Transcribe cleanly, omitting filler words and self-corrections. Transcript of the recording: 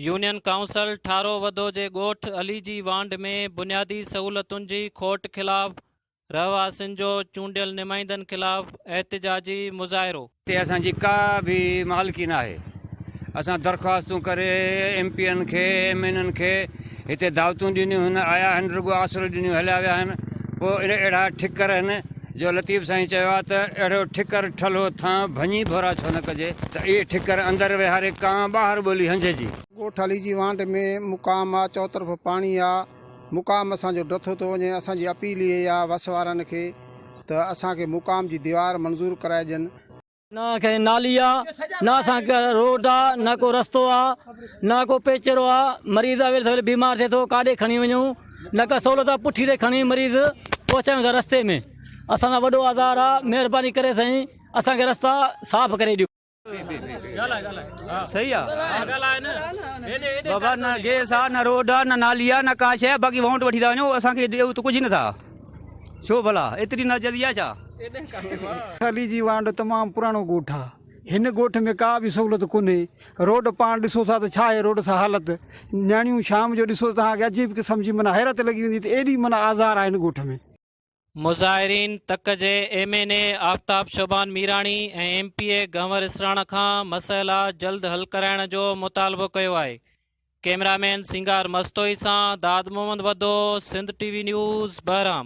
Union council Tharo وڌو جي ڳوٺ علي جي وانڍ ۾ بنيادي سهولتن جي کوٽ خلاف رهواسين جو چونڊيل نمائندن خلاف احتجاجي مظاهرو. هتي اسان جي ڪا به مالڪي ناهي. اسان درخواستون ڪري ايم پي اين کي ايم اين اين کي هتي دعوتون ڏنيون هن آيا آهن رڳو آسرو ڏنيون هليا ويا آهن پوء اهڙا ٺڪر آهن جو لطيف سائين چيو آهي ته اهڙو ٺڪر ٺلهو ٿان ڀڃي ڀورا ڇو نه ڪجي ته اهي ٺڪر اندر ويهاري ڪانء ٻاهر ٻولي هنجهه جي. ڳوٺ علي جي وانڍ ۾ مقام آ چؤطرف پاڻي آ مقام اسان جو ڊٿو ٿو وڃي اسان جي اپيل اهي آ وس وارن کي ته اسان کي مقام جي ديوار منظور ڪرائي ڏين. نه ڪنهن نالي آ نه اسان کي روڊ آ نه ڪو رستو آ نه ڪو پيچرو آ مريض اويل سويل بيمار ٿئي ٿو ڪاڏي کڻي وڃون نه ڪا سهولت آ پٺي تي کڻي مريض پهچايون ٿا رستي ۾ اسان سان وڏو آزار آ مهرباني ڪري سائين اسان کي رستا صاف ڪري ڏيو. صحيح آ بابا نه گيس آ نه روڊ آ نه نالي آ نه ڪا شي آ باقي ووٽ وٺي ٿا وڃو اسان کي ڏيو ته ڪجهه نٿا ڇو ڀلا ايتري ناجائزي آ ڇا. علي جي وانڍ تمام پراڻو ڳوٺ آ هن ڳوٺ ۾ ڪا به سهولت ڪونهي روڊ پاڻ ڏسو ٿا ته ڇا آهي روڊ سان حالت نياڻيون شام جو ڏسو ته توهان کي عجيب قسم جي معنيٰ حيرت لڳي ويندي ته ايڏي معنيٰ آزار آهي هن ڳوٺ ۾. مظاهرين تڪ جي M N A Aftab Shaban Mirani ۽ M P A Ghanwar Isran کان مسئلا جلد حل ڪرائڻ جو مطالبو ڪيو آهي. ڪئميرا مين سينگار مستوئي سان Dad Muhammad Wadho, Sindh T V news, Bahram.